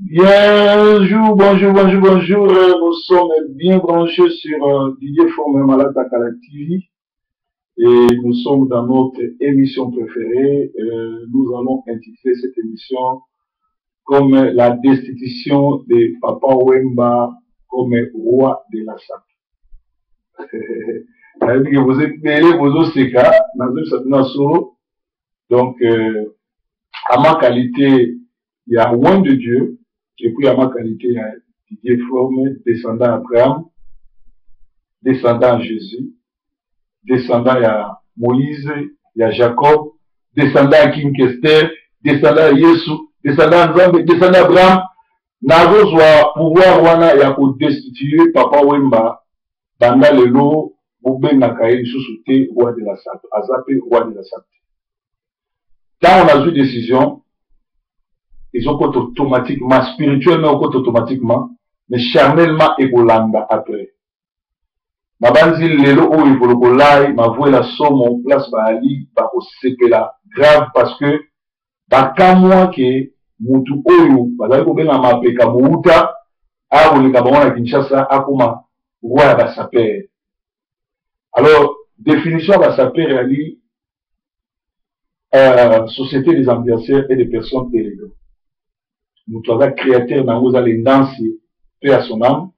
Bonjour, bonjour, bonjour, bonjour. Nous sommes bien branchés sur Didier Forme Malata Kala TV et nous sommes dans notre émission préférée. Nous allons intituler cette émission comme la destitution de Papa Wemba comme roi de la sape. Nayebi ke boza ebele bozoseka, nazoyebisa bino ya solo. Donc à ma qualité ya oint de Dieu et puis à ma qualité ya Didier Forme, descendant Abraham, descendant Jésus, descendant ya Moïse, ya Jacob, descendant ya King Kester, descendant ya Yesu, descendant ya Nzambe, descendant ya Abraham, nazozwa pouvoir wana ya kodestituer Papa Wemba. Banda lelo bobengaka ye lisusu te roi de la sape, aza pe roi de la sape te. Ntango nazwi décision, ezokota automatiquement, spirituellement ekokota automatiquement, mais charnellement ekolanda après. Nabanzi lelo oyo Evolokolai, Mavuela Somo, place bayali bakosepela grave parce que bakamwa ke mutu oyo bazali kobenga mapeka mowuta aya koleka bango na Kinshasa, akoma roi ya basapere. Alors définition ya basapere ezali société des ambianceurs et des personnes élégantes. Moto aza créateur na yango eza lendansi pe ya son âme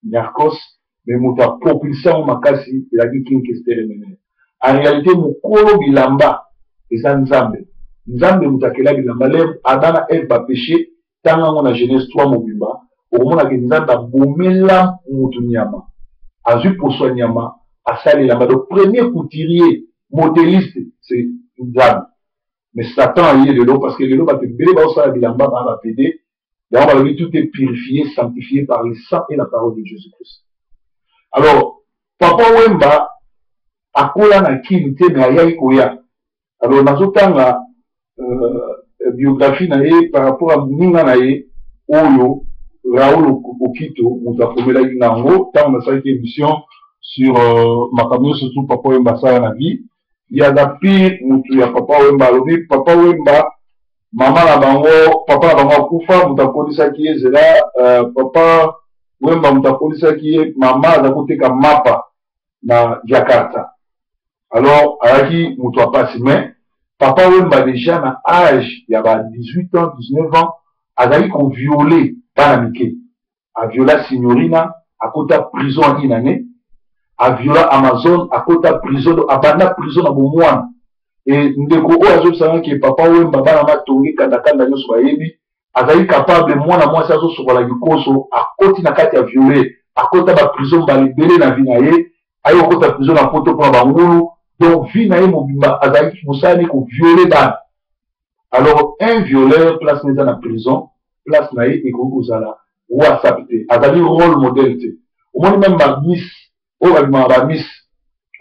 Nyarkos, mais moto apropulsa yango makasi ezalaki King Kester Emeneya. En réalité mokolo bilamba eza Nzambe. Nzambe moto akela bilamba. Lève Adam na Ève ba péché, tanga yango na Genèse 3 mobimba, okomona ke Nzambe abomela moto nyama, azwi poso ya nyama asali elamba. Donc premier couturier modéliste c'est Nzambe. Mais Satan aye lelo parce que lelo bato ebele baosala bilamba ba ba PD, yango balobi tout est purifié, sanctifié par le sang et la parole de Jésus-Christ. Alors Papa Wemba akola na Kin te, mais ayaki koya. Alors nazotanga biographie na ye par rapport à moninga na ye oyo Raoul Okito, moto akomelaki na yango ntango nasalaki émission sur makambo nyonso tout Papa Wemba asala na vie. Ye aza pire motu ya Papa Wemba. Alobi Papa Wemba mama na bango, papa na bango akufa, moto akolisaki ye zela, Papa Wemba moto akolisaki ye, mama aza koteka mapa na Jakarta. Alors ayaki moto ya pasi, mais Papa Wemba déjà na âge ya ba 18 ans, 19 ans azalaki kovioler bana mike. Aviola Signorina, akota prison ya une année. Aviola Amazon, akota prison, abanda prison na bomwana. E ndeko oyo azobisanga ke Papa Wemba bana matonge kandakanda nyonso bayebi, azali capable mwana mwasi azosokola likoso, akoti na kati ya viole, akota ba prison mbala ebele na vie na ye, aye kokota prison na poto mpona bangulu. Donc vie na ye mobimba azalaki mosala ni koviole bana. Alors un violeur, place na eza na prison, place na ye ekoki kozala WhatsApp te, azali rôle modèle te. Omoni même ba miss oyo babimaka, ba miss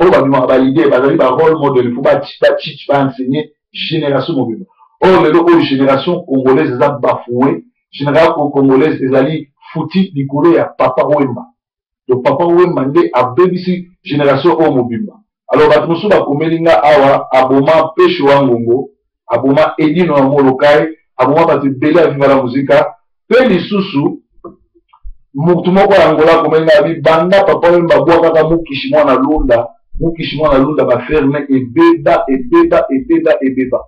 oyo babimaka ba leader, bazali ba rôle modèle, faut bateach, ba enseigner génération mobimba. Oyo lelo oyo génération congolaise eza bafoué, génération congolaise ezali futi likolo ya Papa Wemba. Donc Papa Wemba nde abebisi génération oyo mobimba. Alors bato mosusu bakomeli nga awa, aboma Pesho wa Ngongo, aboma Edino na Molokai, aboma bato ebele ya Viva la Musica. Mpe lisusu motu moko ya Angola akomeli nga, abi banda Papa Wemba abwakaka Mukishi mwana Lunda, Mukishi mwana Lunda baferme ebeba, ebeba, ebeba, ebeba.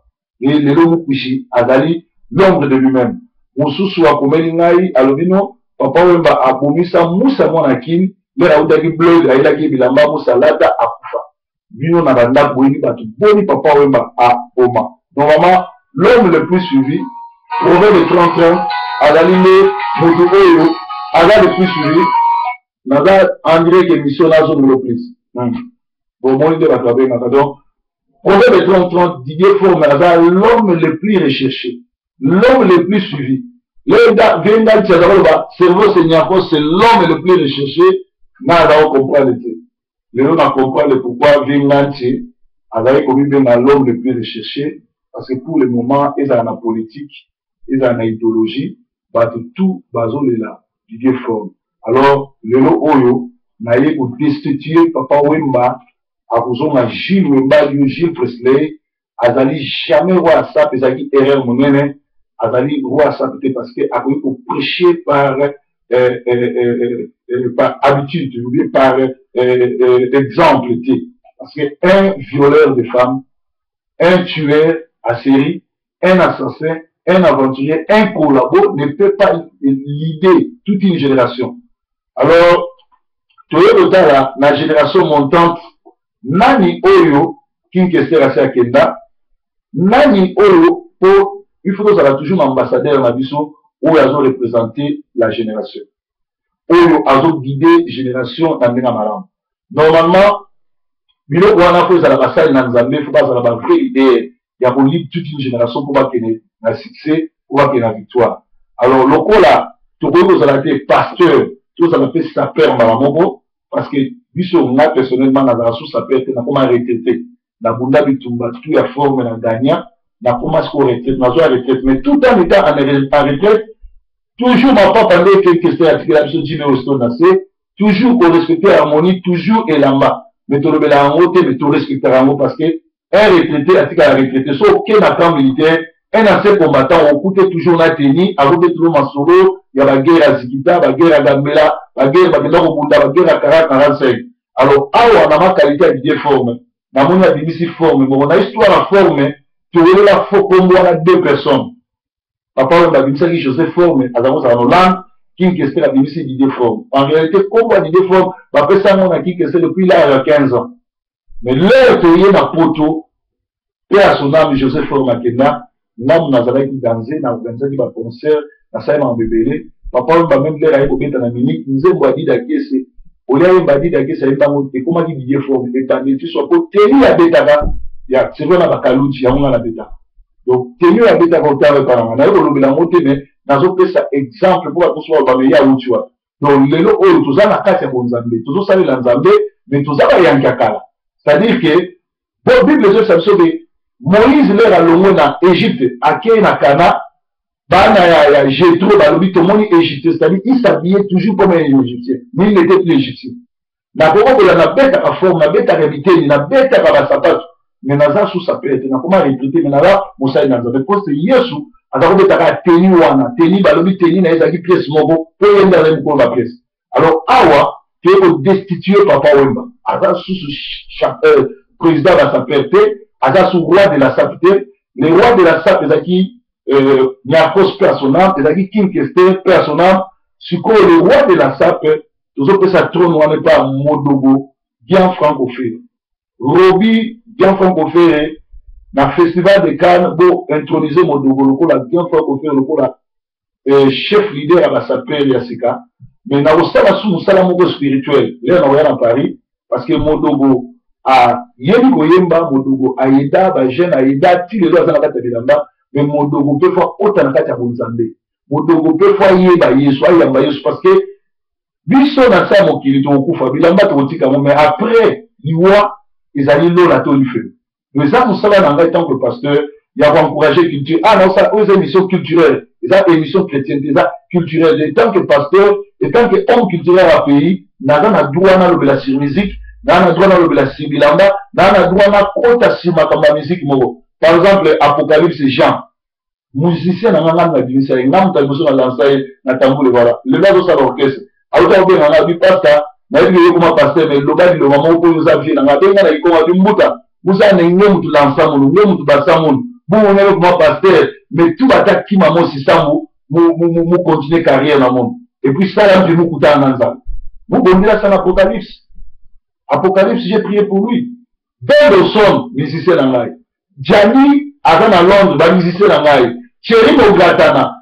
Et lelo Mukishi azali l'ombre de lui-même. Mosusu akomeli ngai, alobi no Papa Wemba abomisa Musa mwana Kin, lere autaki bleu, ayelaki bilamba Musa alata akufa. Bino na bandako boyebi bato boni Papa Wemba aboma. Normalement l'homme le plus suivi, proverbe 30-30, azali nde moto oyo aza le plus suivi. Naza en direct émission, nazongolo plus. Bomoni nde bato babengaka. Donc proverbe 30-30, Didier Forme aza l'homme le plus recherché, l'homme le plus suivi. Lenda venga tiaza koloba cerveau c'est Nyarko, c'est l'homme le plus recherché. Na aza comprendre te. Lelo na comprendre pourquoi Venganti azali komibenga l'homme le plus recherché, parce que pour le moment ezala na politique, ezala na idéologie, bato tout bazolela Didier Forme. Alors lelo oyo naye kodestituer Papa Wemba, akozonga Gilles Wemba, Gilles Presley azali jamais roi ya sape, ezalaki erreur monene. Azali roi sape te parce que akoki koprêcher par par habitude ou bien par exemple te, parce que un violeur de femmes, un tueur à série, un assassin, un aventurier, un collabo ne peut pas leader toute une génération. Alors toye kotala na génération montante, nani oyo King Kester asi akenda, nani oyo, po il faut tozala toujours na ambassadeur na biso oyo azoreprésente la génération, oyo azoguide génération na ndenge ya malamu. Normalement biloko wana fo ezala basali na Nzambe, fo bazala bavrai leader ya kolead toute une génération mpo bakende na succès, mpo bakende na victoire. Alors lokola tokoki kozala te pasteur, tozala mpe sapeur mbala moko, parce que biso, nga personnellement nazala sous sapeur te, nakoma retraité. Nabunda bitumba tout ya forme na gagna, nakoma sikoyo retraite, nazwa retraite, mais tout en étant en retraite, toujours mapapa nde Kester atikela biso Jimmy Weston na se, toujours korespecte harmonie, toujours elamba. Mais tolobela yango te, mais torespectaka yango, parce que un retraité atikala retraité. So oke na camp militaire, un ancien combattant okute toujours na tenue, azobe toujours masolo ya baguerre ya Zikita, baguerre ya Gambela, baguerre bakenda kobunda, baguerre ya 40 45. Alors awa na ma qualité ya Didier Forme, namoni abimisi forme moko na histoire ya forme. Towelela fo kombo wana deux personnes. Papa oyo babimisaki Joseph Forme aza kozala na Hollande, King Kester abimisi Didier Forme. En réalité kombo ya Didier Forme bapesa yango na King Kester depuis l'âge ya 15 ans, mais l'heure toye na poto mpe ya sonami, Joseph Forme akenda. Ngamu nazalaki danze, na organisaki baconcert, nasali makambo ebele. Papa oyo bameme lere aye kobeta na minute nzembo Adida Kese, olia yemba Adida Kese, ayembango ekomaki Didier Forme. Ebandeli ti so po teni abetaka ya sikoyo na bakaluti yango nga nabetaka. Donc teni oyo abetaka otanga epa nanga, naye kolobela yango te, mais nazopesa exemple mpo bato mosusu baloba me ye awuti wapi. Donc lelo oyo toza na kati ya bonzambe, tozosalela Nzambe, mais toza bayanki ya kala. C'est-à-dire que po Bible ezopesa biso ke Moïse lere alongwe na Égypte, akei na Kana, bana ya Jetro balobi tomoni Égypte, c'est-à-dire il s'habillait toujours comme un Égyptien, mais il n'était plus Égyptien. Nakokobola, nabetaka forme, nabetaka biteni, nabetaka basapato, mais naza sous sapeur te, nakoma retraité, mais naza mosali na Nzambe. Poste Yesu aza kobetaka tenue wana, tenue balobi tenue na ye ezalaki pièce moko, mpo ye nde azali mokolo bapièce. Alors awa toye kodestitue Papa Wemba, aza susu président ya basapeur te, aza su roi de la sape te. Le roi de la sape ezalaki Niarcos, mpe asonam ezalaki King Kester, mpe asonam. Sikoyo le roi de la sape, tozopesa trône wana epa Modogo Gianfranco Ferre. Robi Gianfranco Ferre na Festival de Cannes, bo intronise Modogo lokola Gianfranco Ferre, lokola chef leader ya basapeur ya sika. Mais nakosala su mosala moko spirituel lelo nakoya na Paris, parce que Modogo ayebi koyemba, Modogo ayeda bajeune, ayeda ti lelo aza na kati ya bilamba. Mais Modogo mpe fo akota na kati ya bonzambe, Modogo mpe fo ayeba Yesu, ayamba Yesu, parce que biso na sa mokili tokokufa, bilamba tokotika yango, mais après liwa ezali lola to lifelo. Eza mosala na ngai tant que pasteur ya koencourage culture. Ah, naosala oyo eza émission culturelle, eza émission chrétienne te, eza culturelle. Tant que pasteur et tant que homme culturel ya pays, naza na droit nalobela sur musique, naza na droit nalobela sur bilamba, naza na droit nakota sur makambo ya musique moko. Par exemple Apocalypse Jean, musicien na nga, ngai nabimisa ye, nga moto ya liboso na lansa ye na tambule. Voilà, lelo azosala orchestre. Auta kobenga nga, abi pasta, nayebi ke yokoma pasteur, mais loba liloba moko mpo oza vie na nga. Abenga na likoma, abi mbuta musa na nge mutu lansa munu, nge mutu basa munu bongo ngai okoma pasteur, mais tu bata kima mosi sambu mu continue carrière na munu, et puis sala mpe mukutana na Nzambe mubondela sana. Apocalypse, Apocalypse, j'ai prié pour lui. Bendoson, musicien na ngai. Gianni aza na Londres, bamusicien na ngai. Thierry Mogratana,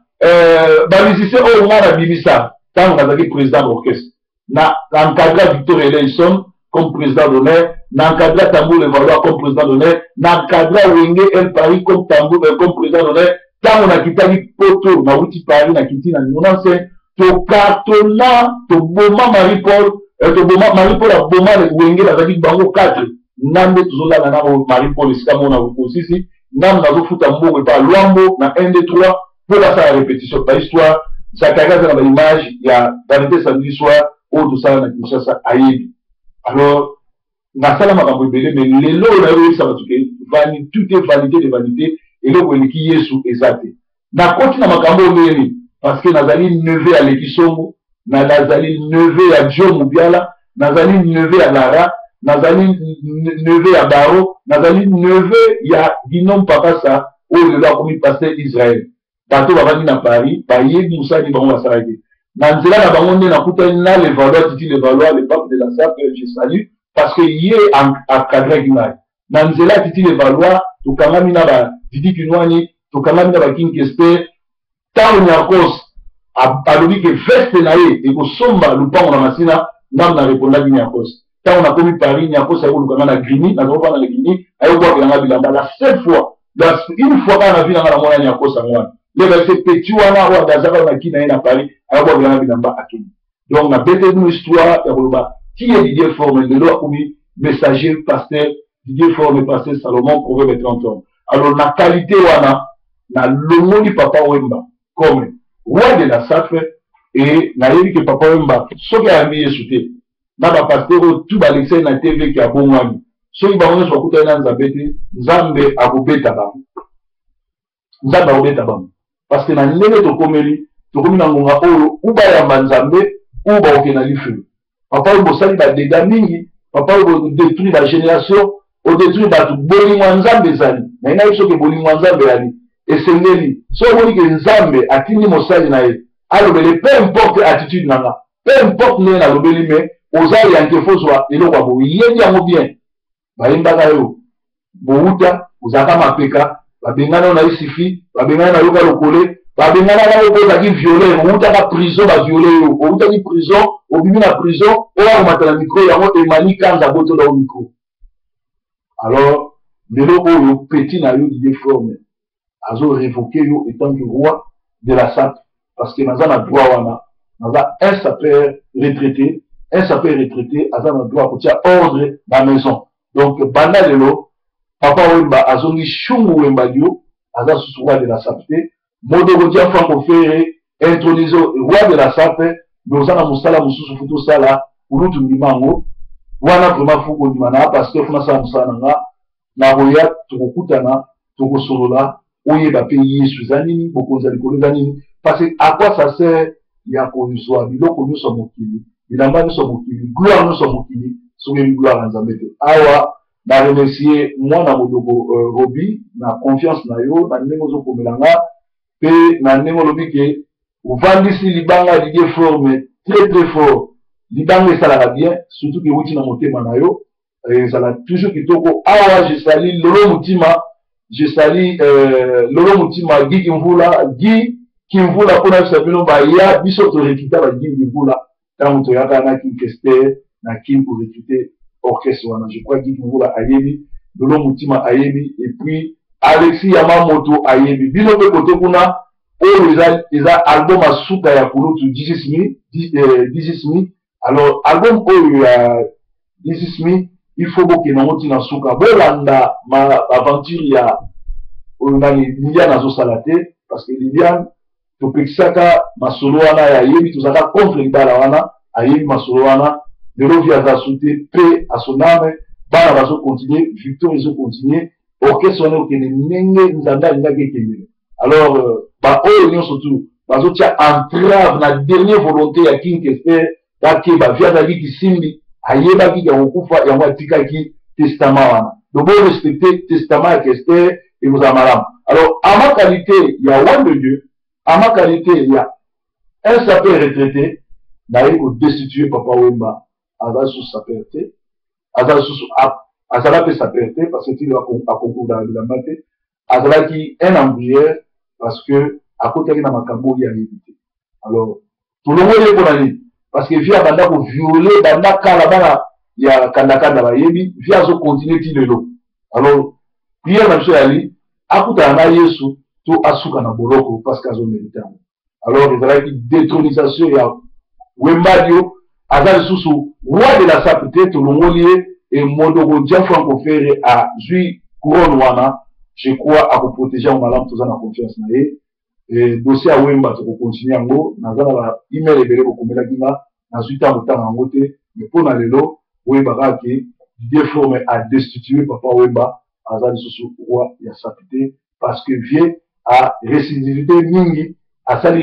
bamusicien oyo ngai nabimisa ntango nazalaki président d'orchestre, na encadra Victor Eleison comme président d'honneur, na encadra Tambour Le Valois comme président d'honneur, na encadra Wenge El Paris comme Tambour, comme président d'honneur. Ntango nakitaki poto, nauti Paris, nakiti na 95, tokartona, toboma Marie Paul, toboma Marie Paul, aboma Wenge, bazalaki bango 4. Nga nde tozolala na Marie Paul esika moko na kosisi ngamu, nazofuta mbongo epa Lwambo na 1 2 3 mpo basala répétition. Bahistoire, Zakari aza na baimage ya Vanité samedi soir oyo tosala na Kinshasa, ayebi. Alors nasala makambo ebele, mais lelo oyo nayoyebisa bato ke tout est vanité de vanité, eloko eleki Yesu eza te. Nakoti na makambo oyo ndenge nini? Parce que nazali neveu ya Leki Songo, na nazali neveu ya Joe Mubiala, nazali neveu ya Lara, nazali neveu ya Baro, nazali neveu ya Guinom Pakasa oyo lelo akomi pasteur Israël. Bato bavandi na Paris bayebi mosala nini bango basalaki. Na nzela na bango nde nakutani na Levallois, Titi Levallois, le pape de la sape, je salue, parce que ye encadraki ngai. Na nzela ya Titi Levallois tokangami na ba Didi Kinwani, tokangami na ba King Kester. Ntango Niarcos alobi ke veste na ye ekosomba lupango na Masina, ngam na repondaki Niarcos. Ntango nakomi Paris, Niarcos aye koluka nga na Grigny, nazalaki kovanda na Grigny, aye kobwakela nga bilamba. La seule fois, la, une fois kaka na vie na nga namona Niarcos yango wana. Leba se petit wana oyo agazaka na ki na ye na Paris, aye kobwakela nga bilamba akende. Donc nabeteli bino histoire ya koloba qui est Didier Forme, lelo akomi messager pasteur Didier Forme, pasteur Salomon, proverbe 30 hommes. Alors na qualité wana nalongoli Papa Wemba comme roi de la sape et nayebi ke Papa Wemba soki ayambi Yesu te na ba pasteur oyo tout balekisaki na TV ke abongwani, soki bango nyonso bakutani na Nzambe te, Nzambe akobeta bango. Nzambe akobeta bango parce que na ndenge tokomeli, tokomi na ngonga oyo ou bayamba Nzambe ou bakokende na lifelo. Papa oyo bosali ba dégâts mingi, papa oyo bo détruire ba génération, o détruire bato. Bolingo ya Nzambe ezali na ye, soki bolingo ya Nzambe ezali, esengeli soki omoni ke Nzambe atindi mosali na ye alobele, peu importe attitude na nga, peu importe ndenge nalobeli, mais oza yanke, fo zwa eloko ya boye, yebi yango bien. Bayembaka yo bowuta, ozalaka mapeka, babengana yo na isifi, babengana na yoka lokole, babenganaka yo mpo ozalaki violeur, owutaka prison, baviole yo, owutaki prison, obimi na prison, oya komata na micro yango Emani Kanza abotola yo micro. Alors lelo oyo petit na yo Didier Forme azo revoquer yo etant que roi de la sape, parce que naza na droit wana, naza un sapeur retraité, un sapeur retraité aza na droit kotia ordre na maison. Donc banda lelo Papa Wemba azongi Shungu Wemba Dio, aza susu roi de la sape te. Modoko Dia Franco Ferre intronisé roi de la sape, mais oza na mosala mosusu fu tosala kulutu ndima yango wana vraiment fu kondima na parce que fu nasala mosala na nga. Nakoya, tokokutana, tokosolola, oyeba mpe Yesu eza nini, bokonzi ya likolo eza nini, parce que à quoi ça sert ya kozwa biloko nyonso ya mokili, bilamba nyonso ya mokili, gloire nyonso ya mokili, soki oyebi gloire ya Nzambe te. Awa na remercier mwana Modoko Robi na confiance na yo, na ndenge ozokomela nga mpe na ndenge olobi ke ovandisi libanga Didier Forme très très fort. Libanga esalaka bien, surtout ke euti na motema na yo, ezala toujours kitoko. Awa je salue Lolo Mutima, je salue Lolo Mutima, Guy Kimvula, Guy Kimvula mpona biso bino baya biso torekita ba Guy Kimvula ntango toyaka na King Kester na King korekite orchestre wana. Je crois Guy Kimvula ayebi, Lolo Mutima ayebi, et puis Alexis Yamamoto ayebi bino mpe kote kuna. Oyo eza album asuka ya kulutu Jesus Me, Jesus Me. Alors album oyo ya Jesus Me, il faut bokende yango ntina suka, bolanda ma aventure ya oyo nani Liliane azosala te, parce que Liliane topekisaka masolo wana ya ayebi, tozalaka contre libala wana, ayebi masolo wana. Lelo vie aza su te, pe à son âme, bana bazo continuer, Victor ezo continuer, orchestre wana okende ndenge Nzambe alingaki ekendele. Alors ba oyo nyonso tu bazotia entrave na dernière volonté ya King Kester, bakeba. Vie azalaki kisimbi, ayebaki ya kokufa, yango atikaki testament wana. Donc bo respecter testament ya Kester, ekozala malamu. Alors à ma qualité ya roi de Dieu, à ma qualité ya un sapeur retraité, naye ko destituer Papa Wemba. Aza sous sapeur te, aza lisusu, azala mpe sapeur te, parce que tilo akonkurdaka bilamba te, azalaki un embrouilleur parce que akotaki na makambo oyo ayebi te. Alors tolongoli ye mpona nini? Parce que vie abanda koviole banda kala, bana ya kandakanda bayebi vie azokontinue ti lelo. Alors prière na biso yali akutana na Yesu to asuka na boloko parce que azomerite yango. Alors ezalaki détronisation ya Wembadio, aza lisusu roi de la sape te, tolongoli ye e Modoko Gianfranco Ferre azwi couronne wana. Je crois akoprotege yango malamu, toza na confiance na ye. E dossier ya Wemba tokokontinue yango, naza na ba email ebele bokomelaki nga, nazwi ntango kotanga yango te, mais mpo na lelo oyeba kaka ke Didier Forme a destitué Papa Wemba, aza lisusu roi ya sape te, parce que vieux A récidivité mingi asali.